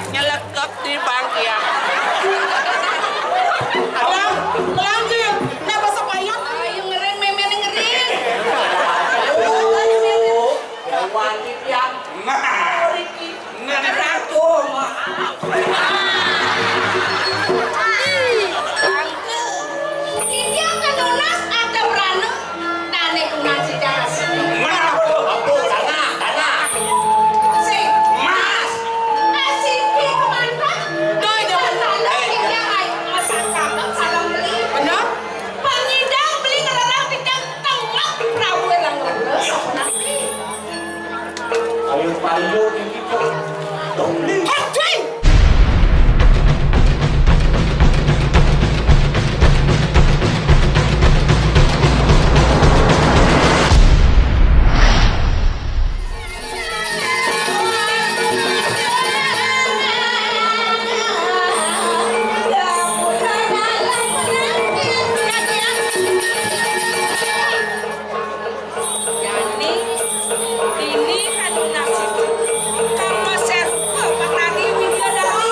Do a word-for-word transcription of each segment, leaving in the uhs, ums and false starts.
Nyelekep di bangkiang. Kelang, kelang, Jil. Napa sepayang? Ayo ngering, memene ngering. Oh, wangi tiang. Nah. Riki. Nah, nah. Ratu, maaf. Titiang kenunas ada beranu. Tane kuman si jaras. Mana apa? Apa? Tanah, tanah. Sing. Mas. Asik, kemana? Doi, jangan. Tanah, eh, yang ai. Masak kakak, salam beli. Benar? Pangidang beli ngelarang titiang tengah Prabu Erang Rengges. Ayo, ayo, tinggi, Cok. Dong, beli. Hei, cuy! Yani, dini kanu nasib. Kang Mas Erko, Pak Tani, Widya Dani.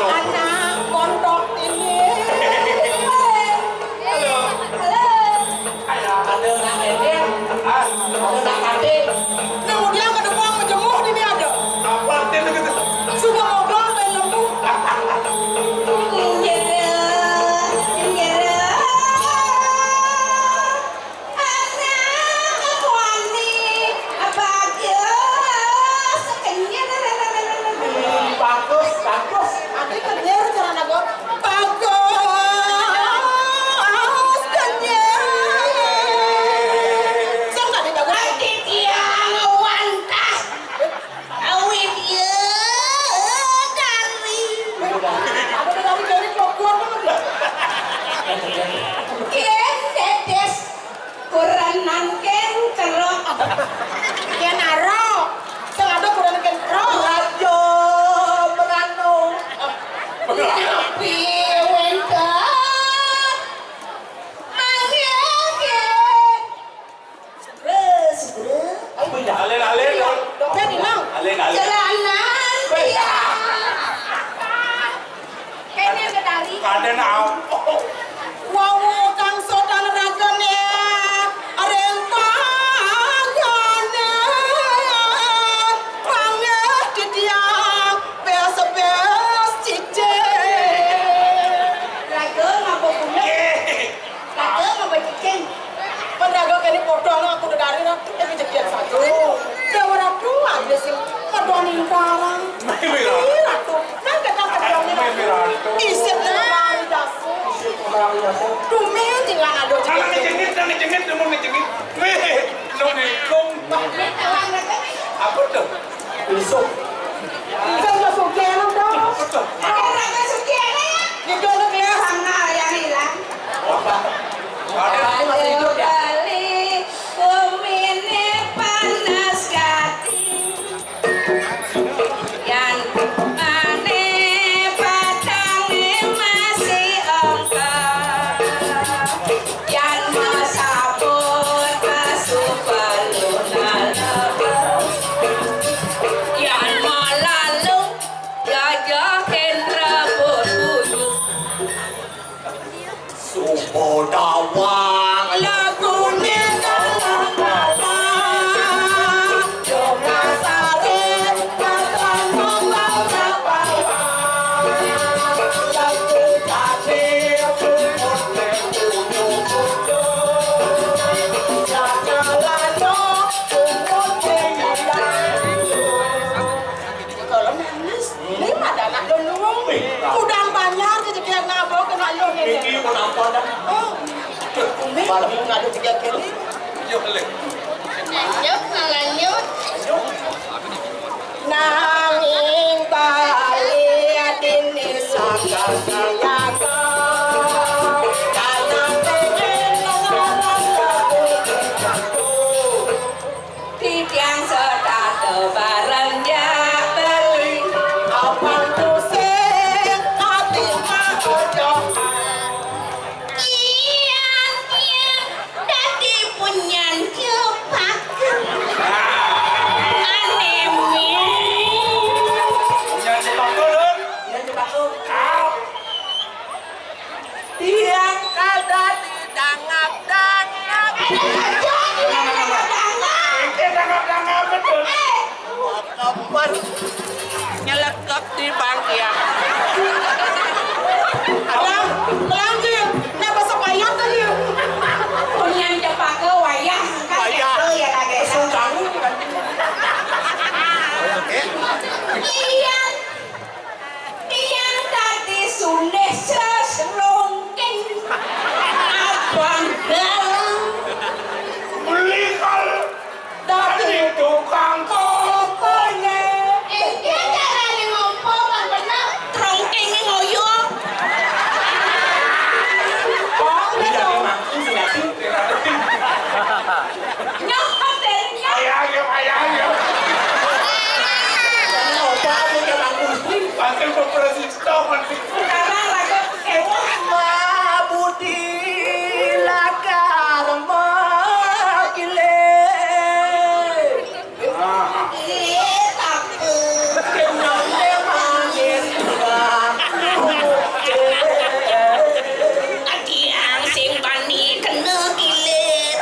Anak mondok ini. Halo. Halo. Ada nak Eden. Ah, ada nak Ade. Nah, kemudian ada uang menjemur ini ada. Apa artinya gitu? Sudah ngobrol dan nemu. Iya, iya. Anak wani bagus, kenyang. Bagus, bagus. Ati kenyang cara nago. Bagus, kenyang. Sing tadi bagus. Ati tiang wantah. Awit ye kari. Ada dari dari pokok. Yen dedes. Kurenan ken kerok. Ken arok. Sing ada kurenan ken kerok. Raja merano. Napi wenten. Angin ken. Sebre, sebre. Apa ya? Alir-alir, dong. Dompet hilang. Alir-alir. Jalanan dia. Kene kedari. Ada nau. Wawu kang sodan ragane, areng panggane, panggih titiang, bes-bes cicing. Raga ngapa kuno? Raga ngapa cicing? Pendagang kene podho, aku dedari, nah, ini jadian satu. Dewa Ratu aja sih, padha ning karang. Mimi Ratu. Iya, Ratu. Nang ketang kedang ini. Mimi Ratu. Isit nang mari dasu. Isit nang mari dasu. Dumen tinggal ada. Nang jengit, nang jengit, nang jengit. Wih, nang nikung. Apa tuh? Besok. Saya juga sugih, nang dong. Apa tuh? Ada sugih, ya? Gitu, lu kelihatan. Sana yang hilang. Apa? Ada masih hidup, ya? Bali, bumine panas gati. Yan mane patange masih angka. Yan masabur pasu palu nala. Yan malalu jajah kendra bulu. Supo tawang lagune kalah-kalah, yo kasare, kasano kalah-kalah. Lagu tadi, Kalau nangis, ini mah ada anak lelung. Udah banyak rezeki yang ngabok kena lu nih. Ini kenapa dah? Oh. Umi, kalau nggak ada tiga kali. Yuk, Le. Lanjut, lanjut. Nanging bali adine saka siaga. Tanah pengen ngarang lagu. Titiang setata bareng jak beli. Apa tuh sing Kang apa tuh? Nyelekep di bangkian. Pelang, pelang, Jil. Nah, bahasa payah tuh, Jil. Punyan cepaka wayah. Wayah. Oh, ya, kaget. Iya. Tiang dadi sundih sesrongking. Abang galang. Beli kal dadi tukang kokoné. Iki carane ngompo kan bener. Trongkinge ngoyo. Kok ini jadi mangkung sih, Nati? Nyopot deh, nyopot. Ayo, ayo, ayo, ayo. Kenapa aku ke Bang Gusti? Pancen beberapa stok, nanti. Sekarang lagu kewah. Mabudi lakar makile. Ih, takut. Kenapa manis? Adiang sing bani kena kilit.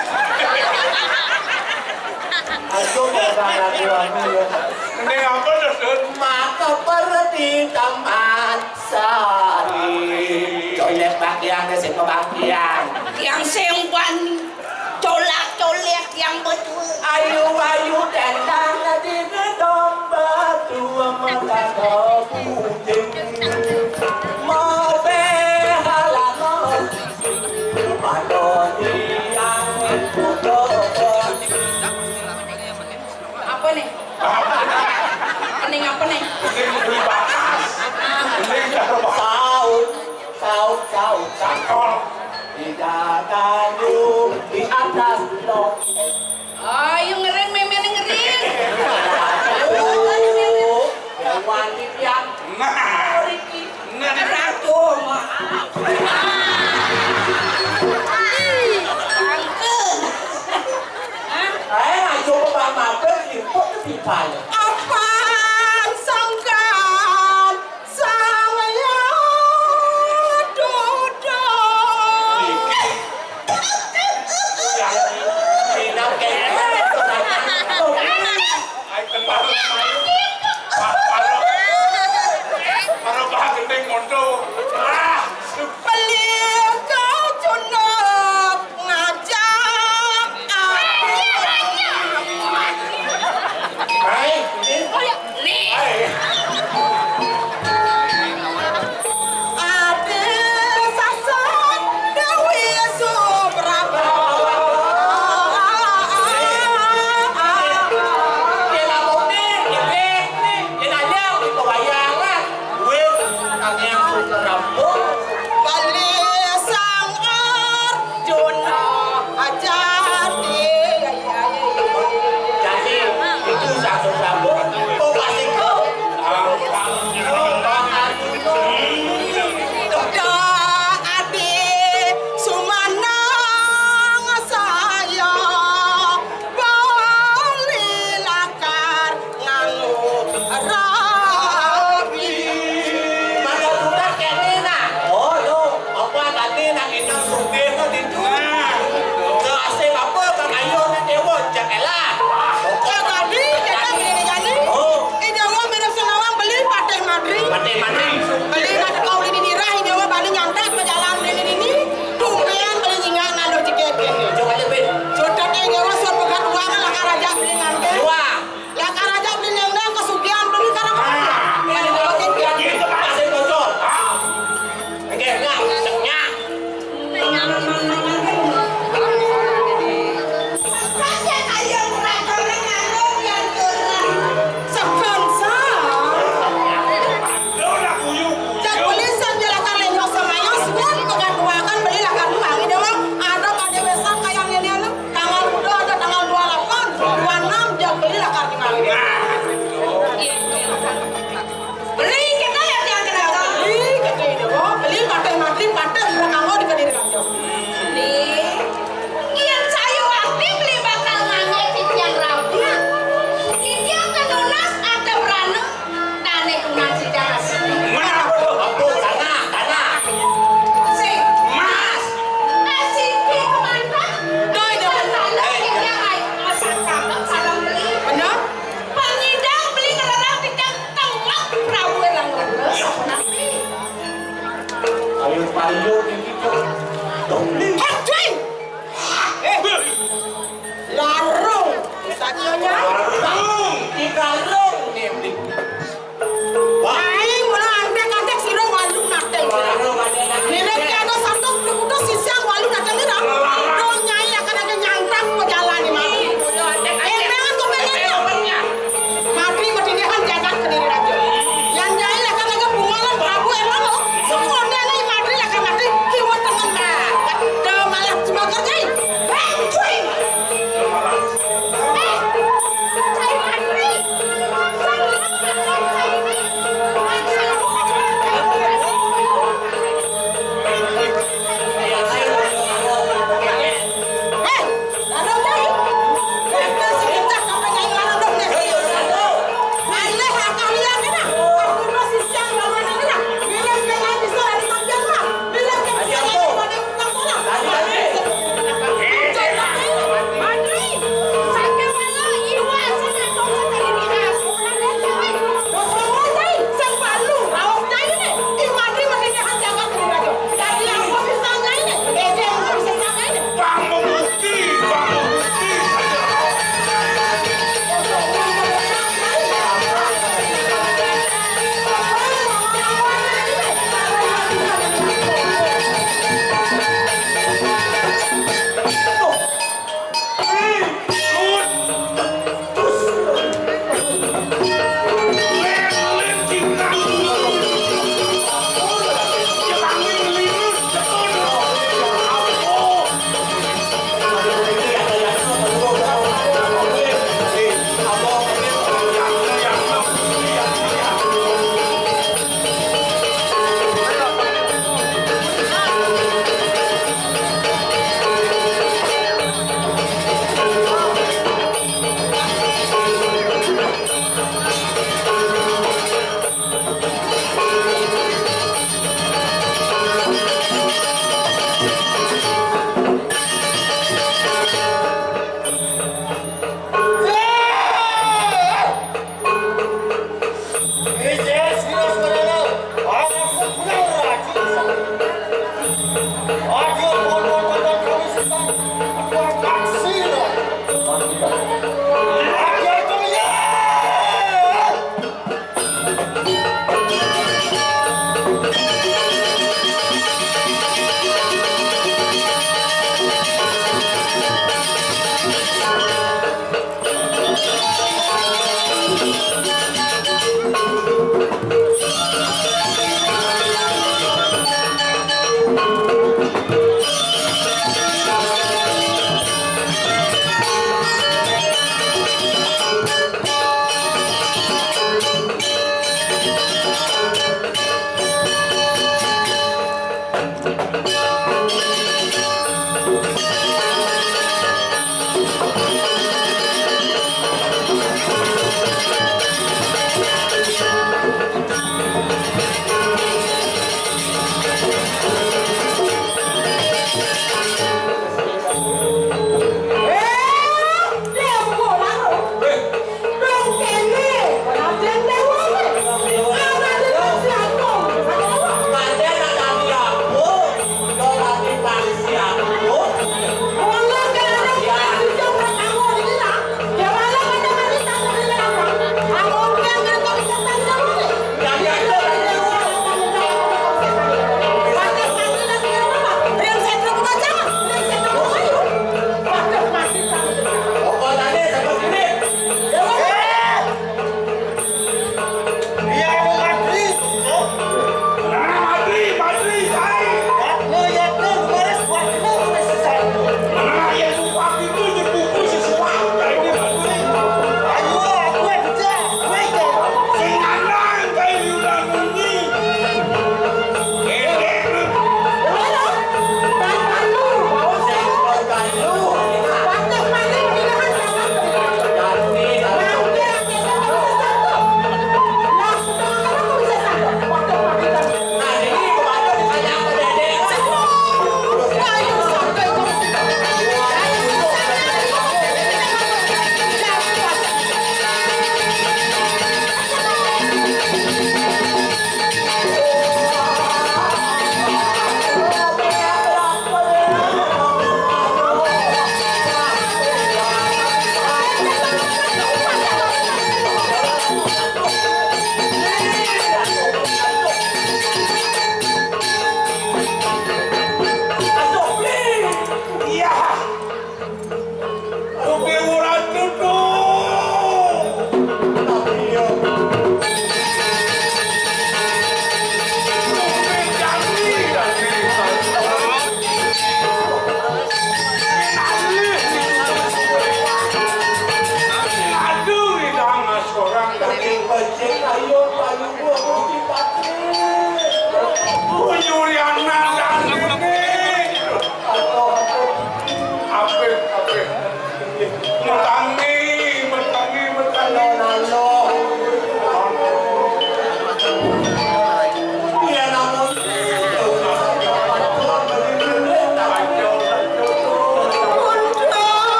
Aduh, ora lagu anu ya. Ning apa, Dut? Maka perdi taman sari. Coy, lihat bagian sing kebagian. Yang sing bani colak-colek yang betul. Ayu-ayu dandang di gedong batu mata bujing. Mau behalangan. Apa nih? Kening apa nih? Kening beli bakas. Kening saut, saut, saut, saut. Tidak tanjung di atas blok. Ayo ngering, memene ngering. Aduh, Dewan Tiang. Nah. Riki. Nah. Ratu, maaf. Bangke. Hah? Eh, ayo, Pak Mabes, ikut ke pipa ya. Apaan sangkan? Saya duduk. Yang ini, ini kayak Ai, kepala main. Kepala. Kepala bah gending ngondo. Ah, beli kacunduk ngajak aku. Ai, Tung. Tinggal lu.